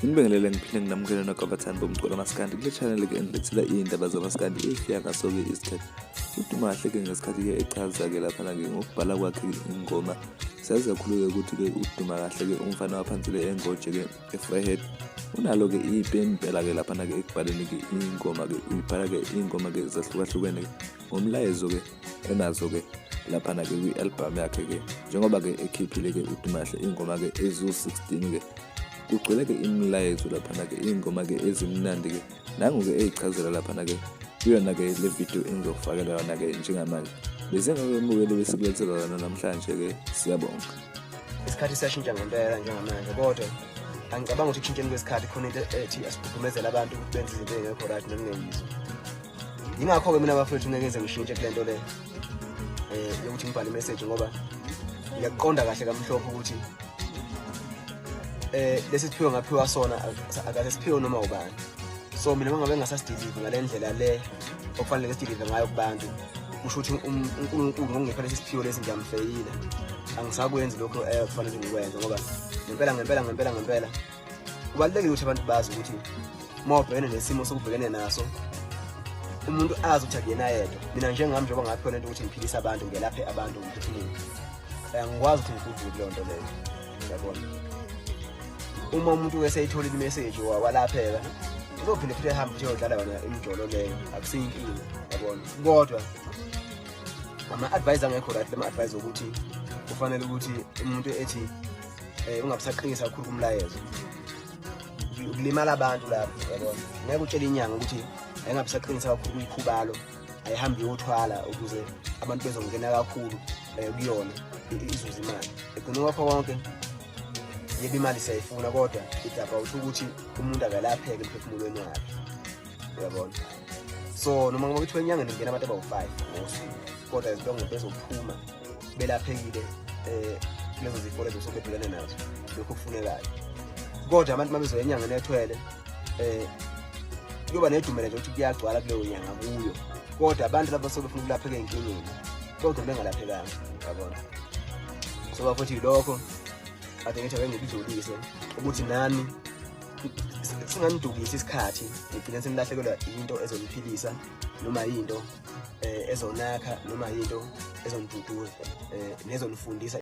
Nginibingelele ngiphinde nginamukele nonke abathandi bomculo kamaskandi kule channel ke enilethela iy'ndaba zamaskandi ey'fika ngaso-ke isikhathi. UDumahle-ke ngesikhathi-ke echaza-ke laphana-ke ngokubhala kwakhe ingoma siyazi kakhulu-ke ukuthi-ke uduma kahle-ke umfana waphansi le engoje-ke eFreehead unalo-ke ipeni impela-ke laphana-ke ekubhaleni-ke ingoma-ke uyibhala-ke iy'ngoma-ke zahlukahlukene-ke ngomlayezo-ke enazo-ke laphana-ke kwi-albhamu yakhe-ke njengoba-ke ekhiphile-ke uDumahle iy'ngoma-ke eziwu-16-ke kugcwele-ke imilayezo laphana-ke iy'ngoma-ke ezimnandi-ke nangu-ke eyichazela laphana-ke kuyona-ke le video engizokufakela yona-ke njengamanje bese ngakemukele besikulethela yona namhlanje-ke siyabonga. Isikhathi siyashintsha ngempela njengamanje, kodwa angicabanga ukuthi ekushintsheni kwesikhathi khona into ethi asigqugqumezele abantu ukuthi benze izinto ey'ngekho right nokungeyizo. Yingakho-ke mina bafethu ngeke ngize ngishintshe kule nto le yokuthi ngibhale imeseji, ngoba ngiyakuqonda kahle kamhlophe ukuthi lesi siphiwo ngaphiwa sona akase siphiwe noma ubani. So mina uma ngabe ngingasasidilive ngale ndlela le okufanele ngisidilive ngayo kubantu, kusho ukuthi uNkulunkulu ngokungipha lesi siphiwo lesi ngiyamfeyila, angisakwenzi lokho kufanele ngikwenze. Ngoba ngempela ngempela ngempela ngempela kubalulekile ukuthi abantu bazi ukuthi uma ubhekene nesimo sokubhekene naso, umuntu azi ukuthi akuyena yedwa. Mina njengami, njengoba ngaphiwa lento ukuthi ngiphilise abantu, ngelaphe abantu ngomphefumulo, angikwazi ukuthi ngiguduke kuleyo nto leyo, yabona. Uma umuntu eseyitholile imeseji walapheka, uzophinde futhi ehambe futhi eyodlala yona imijolo leyo, akusiyinkinga, yabona. Kodwa ama-advice angekho right, lama-advice ukuthi kufanele ukuthi umuntu ethi ungabusaqinisa kakhulu kumlayezo, ukulimala abantu lapho, yabona. Ngeke utshele inyanga ukuthi ayingabisaqinisa kakhulu kuyikhubalo, ayihambe iyothwala ukuze abantu bezongena kakhulu kuyona izuze imali. Egcina kwakho konke, yebo, imali siyayifuna, kodwa it's about ukuthi umuntu akalapheke emphefumulweni wakhe, uyabona. So noma ngoba kuthiwa enyangeni kungena abantu abawu-5 ngosuku, kodwa as long bezophuma belaphekile kulezo zifo lezo soke bebhekene nazo, lokho kufunekayo. Kodwa abantu uma bezoya enyangeni ethwele, kuyoba nedumela nje ukuthi kuyagcwala kuleyo nyanga kuyo, kodwa abantu laba soke befuna ukulapheka ey'nkingeni kodwa bengalaphekanga, yabona. So bafuthi yilokho kade ngithi ake ngikudlulise ukuthi nani singanidukisi isikhathi, nigcine senilahlekelwa into ezoniphilisa noma into ezonakha noma into ezoniduduza nezonifundisa.